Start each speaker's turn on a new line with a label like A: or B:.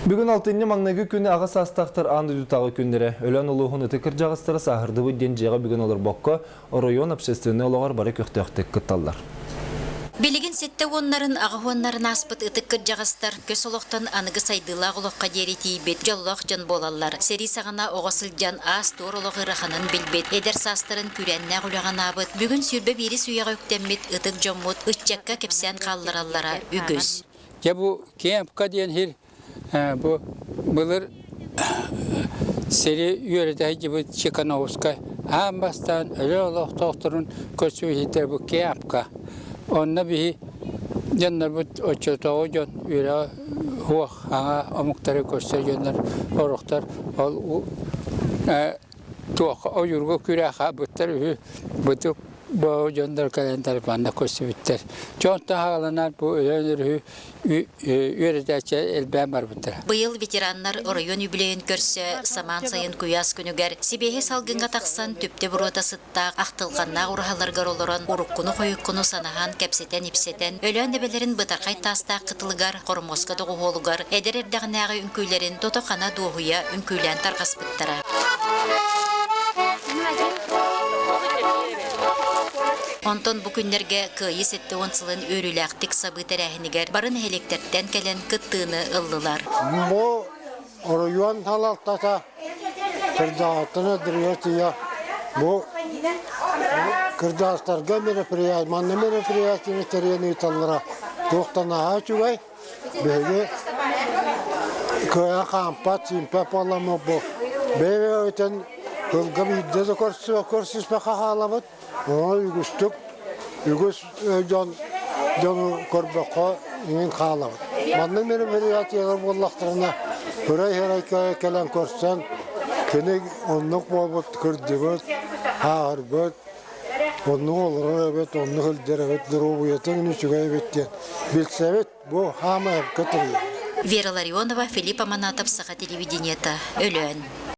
A: Бүгүн алтынньы маҥнайгы күнү аҕа саастаахтар аан дойдутааҕы күннэрэ. Өлөөн улууһун ытык кырдьаҕастара сааһырдыбыт диэн дьиэҕэ бүгүн олорбокко, оройуон общественнай олоҕор бары көхтөөхтүк кытталлар.
B: Билигин сэттэ уоннарын, аҕа уоннарын ааспыт ытык кырдьаҕастар көс олохтон аныгы сайдыылаах олоххо диэри тиийбит дьоллоох дьон буолаллар. Сэрии саҕана оҕо сылдьан аас-туор олох ыараханын билбит, эдэр саастарын күүрээннээх үлэҕэ анаабыт, бүгүн 21 үйэҕэ үктэммит ытык дьоммут ыччакка кэпсээн хааллараллара үгүс.
C: Дьэ бу Кемпка диэн сир бу былыр сири үөрэтэ сылдьыбыт Чекановскай аан бастаан өлөр олохтоохторун көрсүбүтэ бу Кемпка. Онно биһи дьоннорбут оччотооҕу дьон үөрэҕэ суох аҥа омуктары көрсөр дьоннор орохтор ол туох ойуурга күрээ хаалбыттар үһү бытык бу дьоннор кэлэн тарбанна көрсүбүттэр. Дьонтон хааланар бу Өлөөн өрүһү үөрэтээччи элбээн барбыттара.
B: Быйыл ветераннар оройуон үбүлүөйүн көрсө самаан сайын куйаас күнүгэр сибиэһэй салгыҥҥа тахсан түптэ буруота сыттаах ахтылҕаннаах ураһаларыгар олорон уруккуну-хойуккуну санаһан, кэпсэтэн-ипсэтэн, Өлөөн эбэлэрин бытархай таастаах кытылыгар, хормуоска доҕуһуолугар эдэр эрдэҕинээҕи үҥкүүлэрин тото-хана дуоһуйа үҥкүүлээн тарҕаспыттара. Онтон бу күннэргэ Кыайыы 70 сылын үөрүүлээхтик сабыы тэрээһинигэр бары нэһилиэктэртэн кэлэн кыттыыны ыллылар.
D: Бу оройуон салалтата кырдьаҕастан өдөрүгэр тиийэ бу кырдьаҕастарга мероприятие, манна мероприятиены тэрийэн ыыталлара туохтан наһаа үчүгэй. Биһиги кыайан хаампат, сиимпэт буоламмыт бу бэйэ-бэйэбитин тылга биирдэ да көрсүспэккэ хаалабыт. Онон үгүстүк үгүс дьон дьону көрбөххө иҥин хаалабыт. Маннык мероприятиелар буоллахтарына ырай-ырай кэлэн көрсөн кини оннук буолбут кырдьыбыт, ааһырбыт, оннук олорор эбит, оннук сылдьар эбит, доруобуйатын үчүгэй эбит диэн билсэбит. Бу хаамай көтөрү.
B: Вера Ларионова, Филипп Аманатов, Саха телевидениета, Өлөөн.